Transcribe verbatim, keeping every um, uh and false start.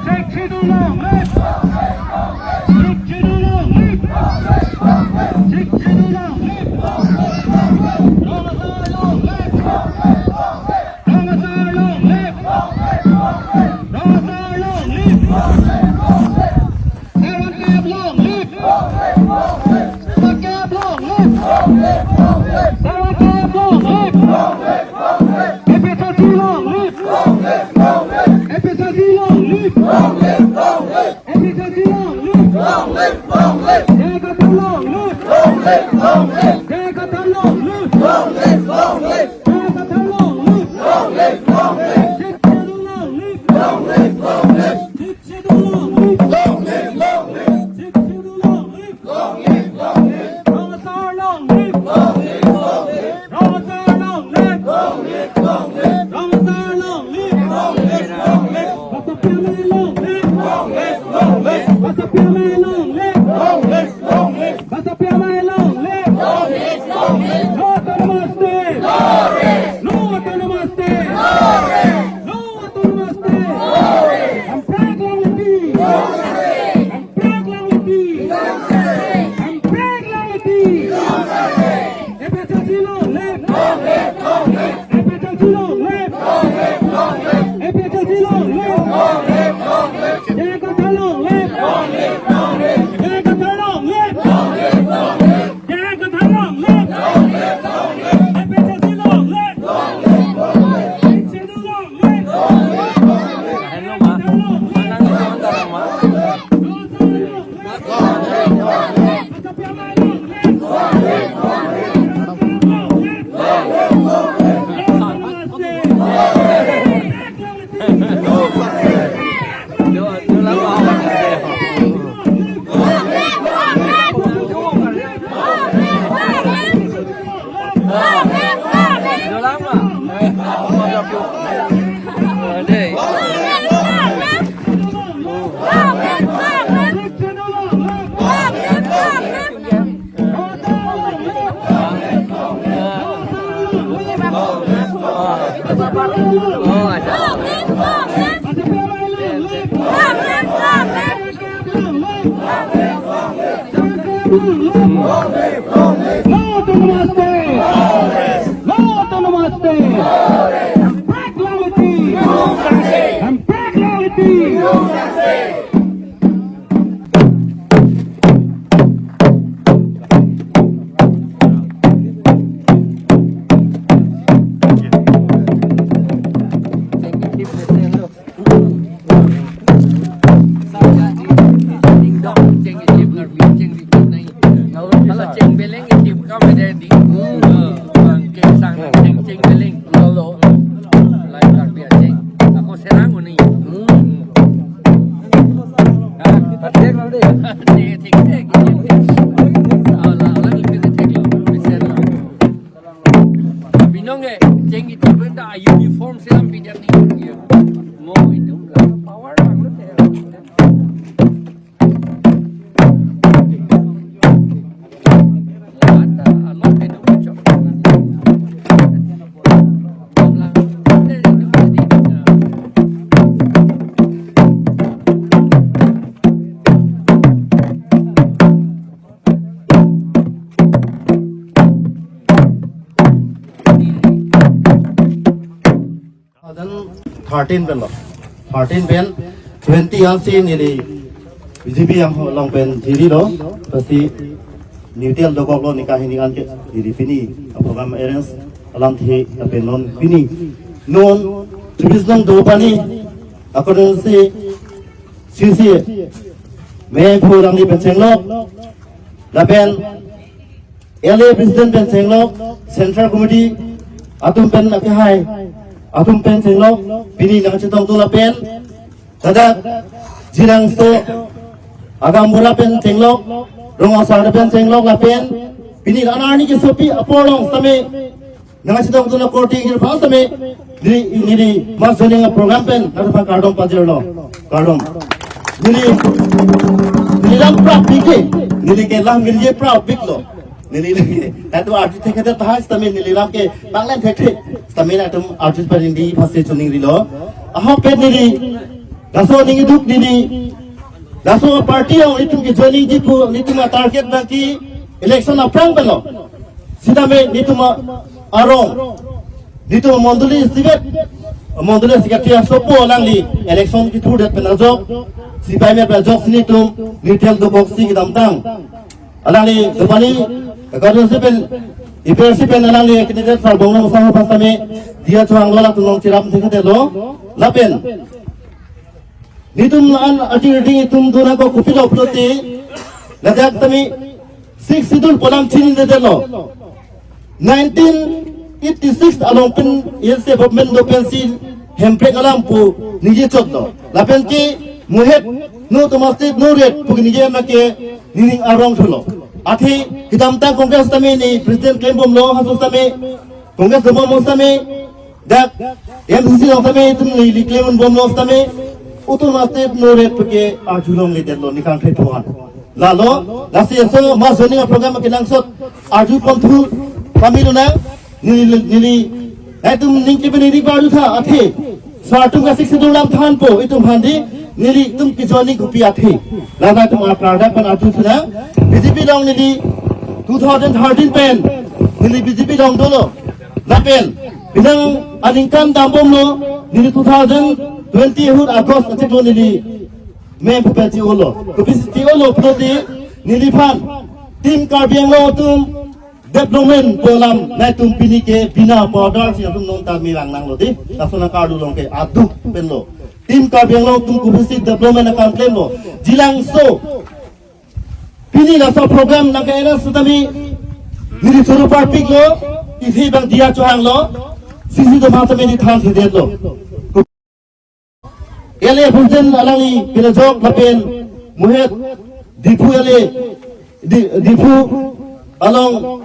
Sixth Schedule long live! Sixth Schedule long live! Sixth Schedule long live! Rong Asar long live! Rong Asar long live! Rong Asar long live! Seven K F long live! Seven K F long live! Seven K F long live! A P H L C long live! A P H L C long live! A P H L C long live! J I Kathar long live! J I Kathar long live! J I Kathar long live! Sixth Schedule long live! Sixth Schedule long live! Sixth Schedule long live! Rong Asar long live! Rong Asar long live! Rong Asar long live! Basa P M A long live! Basa P M A long live! Basa P M A long live! No autonomous state! No autonomous state! No autonomous state! Hemprek longle pi! Hemprek longle pi! Hemprek longle pi! A P H L C long live! A P H L C long live! A P H L C long live! J I Kathar long live! J I Kathar long live! J I Kathar long live! A P H L C long live! Sixth Schedule long live! J I Kathar long live! No autonomous state! No autonomous state! Hemprek longle pi! Hemprek longle pi! Cheng beleng iti kam ada di. Bang King Sang cheng, cheng beleng. Lai Karbi acheng. Ako serang uni. Thik lo. Binong ke cheng iti benda uniform selam pidetni. Ngo itu power lang lo. Thirteen pen lo. Thirteen pen twenty ansi neli B J P along pen jirilo. Pasi neutral dokok lo, nika hini anke neli pini a-program arrange alamthe lapen non pini non chibis nong do pani akonsi sisi me phu rangni pen chenglok lapen L A president pen chenglok, central committee atum pen akehai atum pen chenglok, pini nangchetongdun lapen, ladak Jirangso agaonbura pen chenglok, Rong Asar pen chenglok lapen, pini anarni kesopi apor along sitame nangchetongdun akorte hirpha sitame, neli, neli mass joining program pen nangphan kardom pajirlo, kardom. Neli, neli lam prap pike, neli ke lam neli prap piklo. Neli, nangtum arju thekthedet tahai sitame neli lam ke banglen thekthe. Sitame nangtum arju parin di pasi choningrilo. Ahok pen neli, laso ning iduk neli, laso party along nelitum ke joining ji pu, nelitum a-target abang ke election aphrang pen lo. Sitame nelitum arong, nelitum mondoli isivet, mondoli secretary asopo alangli election kethurdet pen ajok, sipai me pen ajok si nelitum neutral doboksi kedamtang alangli dopani, constituency pen, A P H L C pen alangli candidate sarbong nang sang pas tame Diya Chauhan lo, latum along cherap thekthedetlo. Lapen nelitum an ajing riding itum dona ko kopilo pulote, ladak tame Sixth Schedule pu alam chinidetlo. Nineteen eighty-six along pen else development do pensi hemprek alam pu ningje chotlo. Lapen ke muhet no Autonomous State no rate pu ningje ma ke nening arong thulo. Athe kedamtang Congress tame ne president klembomlo, haso tame Congress doma mo tame, dak M C C along tame itum neli klem bomlo tame, Autonomous State no rate pu ke arjulongledetlo, ne kangthai phuan. Lalo, lasi eso mass joining program kenangsot arju ponthu kami lunang, neli, neli, nangtum ning kepen neli arjutha athe, sar atum ka Sixth Schedule alam thanpo, itum aphan di, nelitum ke joining kopi athe. La nangtum aphrang dak pen arjutha, B J P along neli two thousand thirteen pen, neli B J P along dolo. Lapen, pinang aningkan dambomlo, neli two thousand twenty ahut August achiklo neli mem pu pen chi-olo. Kopisi chi-olo pulote neliphan Team Karbi Anglong atum development pu alam nangtum pini ke bina powder si atum non ta mirang nanglo de. Laso nang kardu along ke aduk penlo. Team Karbi Anglong atum kopisi development akam klemlo. Jilangso pini laso program nang ke era sitame neli choro parpiklo, isi abang Diya Chauhan lo, C C doma tame neli thanthedetlo. L A president alangli pinajok lapen muhet Diphu L A, Di-, Diphu along